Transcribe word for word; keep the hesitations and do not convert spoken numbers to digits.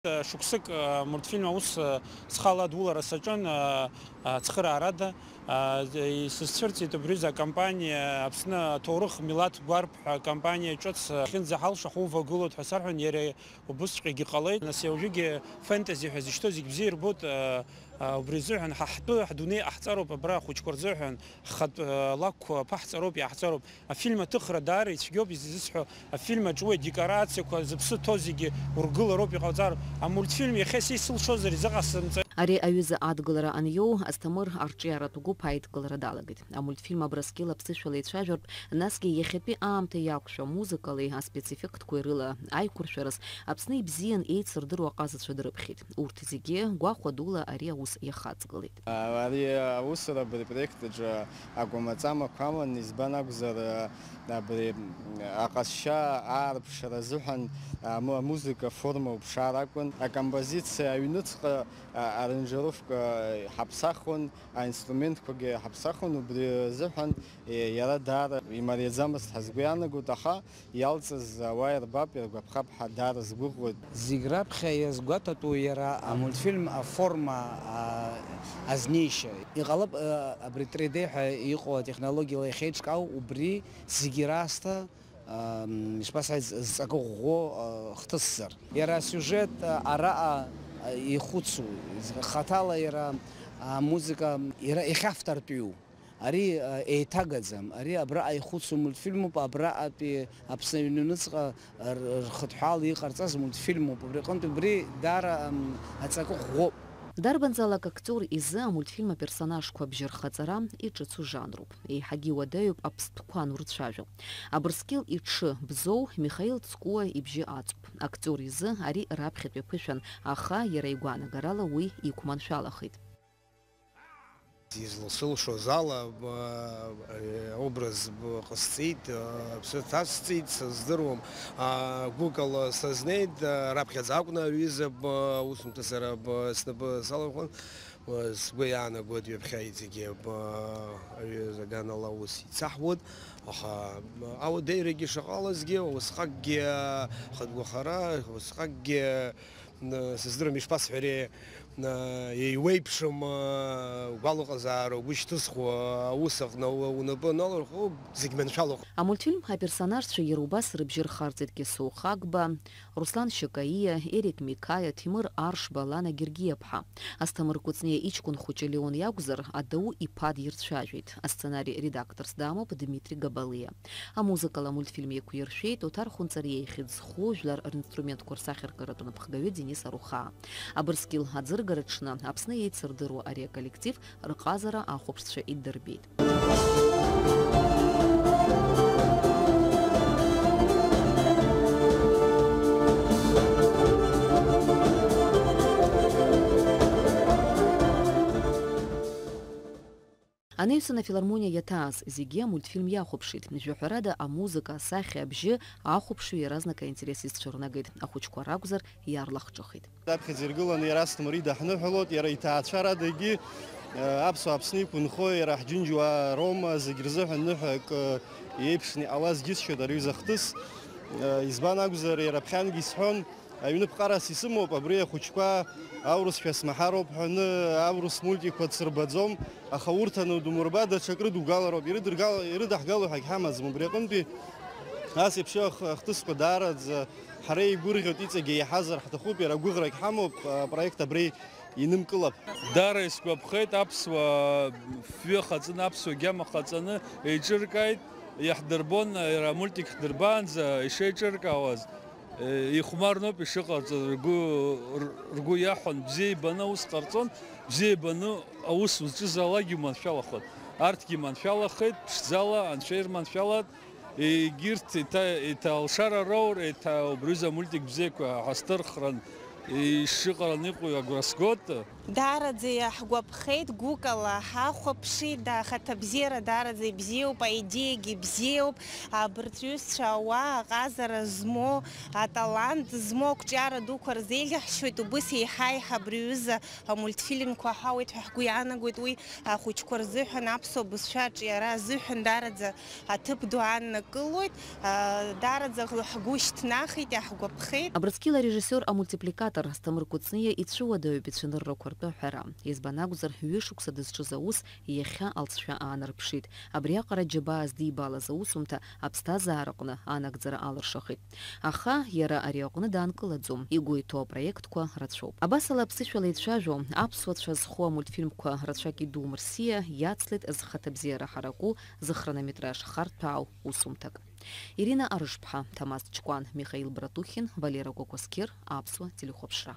Шықәсык, а, мультфильм аус, а, схала адулара саҿын, а, а, цхыраарада. А, исызцәырҵит убри аҩыза акомпаниа, Аԥсны аҭоурых милаҭ гәарԥ ҳәа акомпаниа ҿыц, а, ахьынӡаҳалшо ҳувагылоуп ҳәа сарҳәон, иара убысҵәҟьагьы ҟалеит. Нас уажәыгьы фентези ҳәа зышьҭоу зегь бзиа ирбоит, а, а, убри азыҳәан ҳа ҳтәы, ҳдунеи ҟаҳҵароуп абра ахәыҷқәа рзыҳәан, ҳхатә, а, лакәқәа ԥаҳҵароуп, иаҳҵароуп. Афильм аҭыхра даара ицәгьоуп изызҳәо, афильм аҿы уи адекорациақәа зыԥсы ҭоу зегьы ургылароуп иҟауҵар, амультфильм иахьа са исылшозар изыҟасымҵа. Ари аҩыза адгылара аниоу, Асҭамыр арҿиаратә гәыԥ аидгылара далагеит. Амультфильм Абрыскьыл аԥсышәала ицәажәартә, насгьы иахьатәи аамҭа иақәшәо амузыкалеи аспецеффектқәеи рыла аиқәыршәараз Аԥсны ибзиан еицырдыруа аҟазацәа дрыԥхьеит. Урҭ зегьы гәахәа дула ари аус иахаҵгылеит. Ари аусура абри апроект аҿы агәамаҵамақәа аман, избан акәзар, абри аҟазшьа аарԥшра азыҳәан аму-, амузыка форма уԥшаар акәын. Акомпозициа аҩныҵҟа, а, аранжировка ҳаԥсахуан, аинструментқәагьы ҳаԥсахуан, убри азыҳәан, е, иара даара имариаӡамызт ҳәа сгәы иаанагоит, аха иалҵыз ауаа ирбап, иргәаԥхап ҳәа даара сгәыӷуеит. Зегь раԥхьа иазгәаҭатәу иара амультфильм аформа, а, азнеишьа. Иҟалап, а, абри три Д ҳәа иҟоу атехнологиала иахьеиҿкаау, убри зегьы раасҭа, ам, ишԥасҳәаз, зҵакы ӷәӷәоу, а, хҭысзар. Иара асиужет, а, араҟа, а, ихәыцу, хаҭала иара, а, амузыка, иара иахьавтортәиу. Ари, а, еиҭагаӡам. Ари абраҟа ихәыцу мультфильмуп, абраҟатәи Аԥсны аҩныҵҟа р-, рхыҭҳәаала иҟарҵаз мультфильмуп. Убри аҟынтә убри даара, ам, аҵакы ӷәӷәоуп. Дарбанзаалак актиор изы амультфильм аперсонажқәа абжьы рхаҵара иҿыцу жанруп. Еиҳагьы иуадаҩуп аԥстәқәа анурцәажәо. Абрыскьыл иҽы Бзоу, Михаил Цкуа ибжьы аҵоуп. Актиор изы ари раԥхьатәи аԥышәан, аха иара игәаанагарала уи иқәманшәалахеит. Изласылшоз ала, б-, э, образ б-, ҟасҵеит, э, аԥсы ҭасҵеит, сыздыруам, а, гәыкала сазнеит, э, раԥхьаӡа акәны аҩыза б-, усумҭа сара б-, снапы салырхәын, уа, сгәы иаанагоит ҩаԥхьа иҵегьы б-, аҩыза аганала аус ицаҳуеит, аха, б-, ауадаҩрагьы шаҟалазгьы, усҟакгьы, э, хатәгәахара, усҟакгьы, Сыздырам ишԥасҳәари, еиуеиԥшым гәалаҟазаара угәы шьҭызхуа аус аҟны унапы аналырхо зегь маншәалахоит. Амультфильм аперсонажцәа иара убас рыбжьы рхарҵеит Кьасоу Хагба, Руслан Шьакаиа, Ерик Микаиа, Ҭемыр Аршба, Лана Гергиаԥҳа. Асҭамыр Кәыҵниа иҷкәын хәыҷы Леон иакәзар, адау иԥа дирцәажәеит. Асценари редакторс дамоуп Дмитри Габалиа. Амузыкала амультфильм еиқәиршәеит Оҭар Хәынҵариа ихьӡ зху жәлар ринструментқәа рсахьаркыратә напхгаҩы Денис Арухаа. Абрыскьыл аӡыргараҽны Аԥсны еицырдыруа ари аколлектив рҟазара ахәаԥшцәа иддырбеит. Анаҩсан афилармониа иаҭааз зегьы амультфильм иахәаԥшит. Жәаҳәарада, амузыка, асахьа, абжьы ахәаԥшҩы иаразнак аинтерес изцәырнагеит, ахәыҷқәа ракәзар, иаарлахҿыхит. Раԥхьаӡа иргыланы иара Асҭамыр идаҳныҳәалоит, иара иҭаацәарадагьы, э, аԥсуаа Аԥсны иқәынхо, иара ҳџьынџьуаа роума, зегь рзыҳәан ныҳәак, э, иеиԥшны иҟалаз џьысшьоит ари аҩыза ахҭыс. Э, избан акәзар, иара ԥхьангьы исҳәон, Аҩны ԥҟарас исымоуп, абри ахәыҷқәа аурысшәа смаҳароуп ҳәаны, аурыс мультикқәа дсырбаӡом, аха урҭ анудумырба, даҽак рыдугалароуп, ирыдыргал-, ирыдаҳгало ҳәагь ҳамаӡам. Убри аҟынтәи ас еиԥш ах-, ахҭысқәа даараӡа ҳара еигәырӷьоит, иҵегьы еиҳазар ҳҭахуп, иара гәыӷрагь ҳамоуп, апроект абри инымкылап. Дара исгәаԥхеит, аԥсуа фҩы ахаҵаны, аԥсуа гьама хаҵаны еиҿыркааит, иаҳдырбон, иара амультик ҳдырбаанӡа ишеиҿыркаауаз. Ихәмарноуп ишыҟарҵаз, ргәы, р-, ргәы иаҳәон, бзиа ибаны аус ҟарҵон, бзиа ибаны аус узҿызаалакгьы уманшәалахоит. Арҭгьы маншәалахеит, ԥшӡала, анцәа ирманшәалат, егьырҭ еиҭа, еиҭа алшара роур, еиҭа убри аҩыза амультик бзиақәа ҳазҭырхран, ишыҟараны иҟоу агәра згоит. Даараӡа иаҳгәаԥхеит, гәыкала ҳахәаԥшит, да, ахаҭабзиара даараӡа ибзиоуп, аидеиагьы бзиоуп, абарҭ рҩызцәа ауаа аҟазара змоу, аталант змоу, ақәҿиара дуқәа рзеиӷьаҳшьоит, убыс еиҳа-еиҳа абри аҩыза амультфильмқәа ҳауеит ҳәа ҳгәы иаанагоит, уи ахәыҷқәа рзыҳәан, аԥсуа бызшәа аҿиара азыҳәан даараӡа аҭыԥ ду ааннакылоит, а, даараӡа ҳгәы шьҭнахит, иаҳгәаԥхеит. Абрыскьыл арежиссиор-амультипликатор Асҭамыр Кәыҵниа ицәыуадаҩуп ицәаныррақәа ртәы аҳәара. Избан акәзар, ҩышықәса дызҿыз аус иахьа алҵшәа аанарԥшит. Абриаҟара џьабаа здибалаз аусумҭа аԥсҭазаараҟны анагӡара алыршахит. Аха иара ари аҟны даанкылаӡом, игәы иҭоу апроектқәа рацәоуп. Абасала аԥсышәала ицәажәо, аԥсуацәа зху амультфильмқәа рацәак иду Мырсиа иацлеит зхаҭабзиара ҳараку зыхронометраж харҭәаау усумҭак. Ирина Арышԥҳа, Ҭамаз Ҷкәан, Михаил Братухин, Валера Кәакәасқьыр, Аԥсуа телехәаԥшра.